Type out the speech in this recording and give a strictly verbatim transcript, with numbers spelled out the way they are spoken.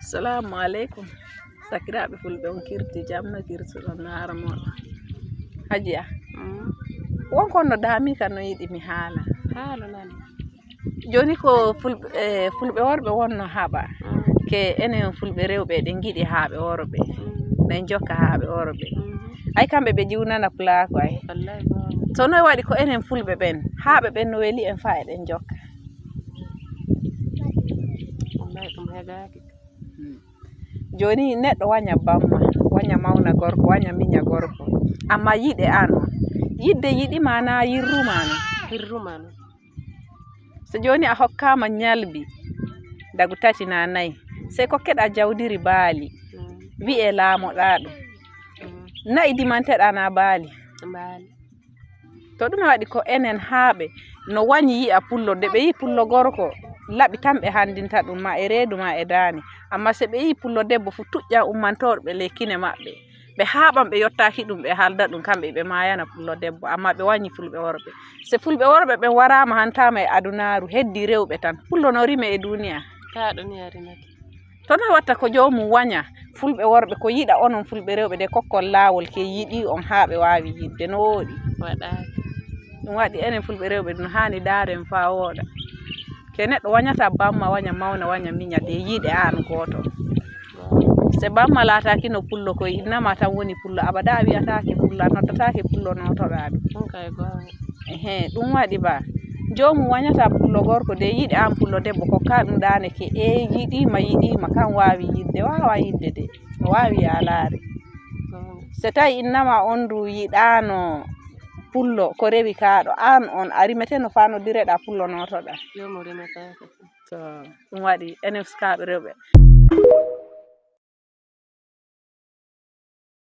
Salamu aleykum. Sakiraaɓe fulɓe, on kirti jam? No kirtuɗon, no harmoɗon? Hajiya, won ko no daami ka, no yiɗi mi haala. Haala nani. Jooni ko fulɓe, eh, fulɓe worɓe wonno haɓa. Ke enen fulɓe rewɓe, eɗen ngiɗi haaɓe worɓe. Ɗen jokka haaɓe worɓe. Ay, kamɓe ɓe jiwnana pulaaku ay. Wallahi, ko. So noy waɗi ko enen fulɓe ɓen, haaɓe ɓen no weli en, faa eɗen jokka? Wallahi, ɗum hegaaki. Jooni neɗɗo waña bamma, waña mawna gorko, waña miña gorko, amma yiɗe an on. Yiɗde yiɗi ma na yirru ma no? Yirru ma no. So jooni a hokkaama ñalbi dagu tati na nayi, sey kokkeɗa jawdiri baali, wi'e laamoɗa ɗum. Na'i dimanteɗa na baali? Baali. To ɗum waɗi ko enen haaɓe no wañi yi'a pullo, de ɓe yi'i pullo gorko, laɓi tan ɓe handinta ɗum, ma e reedu ma e daane. Amma se ɓe yi'i pullo debbo fu, tuƴƴa ummantoor ɓe ley kine maɓɓe. Ɓe haaɓan, ɓe yottaaki ɗum, ɓe haalda ɗum, kamɓe ɓe maayana pullo debbo, amma ɓe wañi fulɓe worɓe. Se fulɓe worɓe ɓen waraama hantaama e adunaaru, heddi rewɓe tan. Pullo no rime e duuniya? Kaa ɗum ya rimata. To noy watta ko joomum waña fulɓe worɓe, ko yiɗa onon fulɓe rewɓe de kokkon laawol ke yiɗi on haa ɓe waawi yiɗde, no wooɗi? Waɗaaki. Ɗum waɗi enen fulɓe rewɓe ɗum haani daaren faa wooɗa. Ke neɗɗo wañata bamma, waña mawna, waña miña de yiɗe aan gooto. Se bamma laataaki no pullo, ko innama tan woni pullo, abada a wiyataake pullo, a noddataake pullo nootoɗaa ɗum. Ɗum kay goonga. Ehe, ɗum waɗi ba. Joomum wañata pullo gorko de yiɗi aan pullo debbo, ko ka ɗum ɗaane ke, e yiɗiima, yiɗiima, kan waawi yiɗde, waawa yiɗde de. O waawi yaalaare. Goonga. Se tawi innama on du yiɗaano pullo, ko rewi kaaɗo, aan on a rimeteno faa noddireɗaa pullo nootoɗaa. Joomum rimetaake. To ɗum waɗi enen sukaaɓe rewɓe.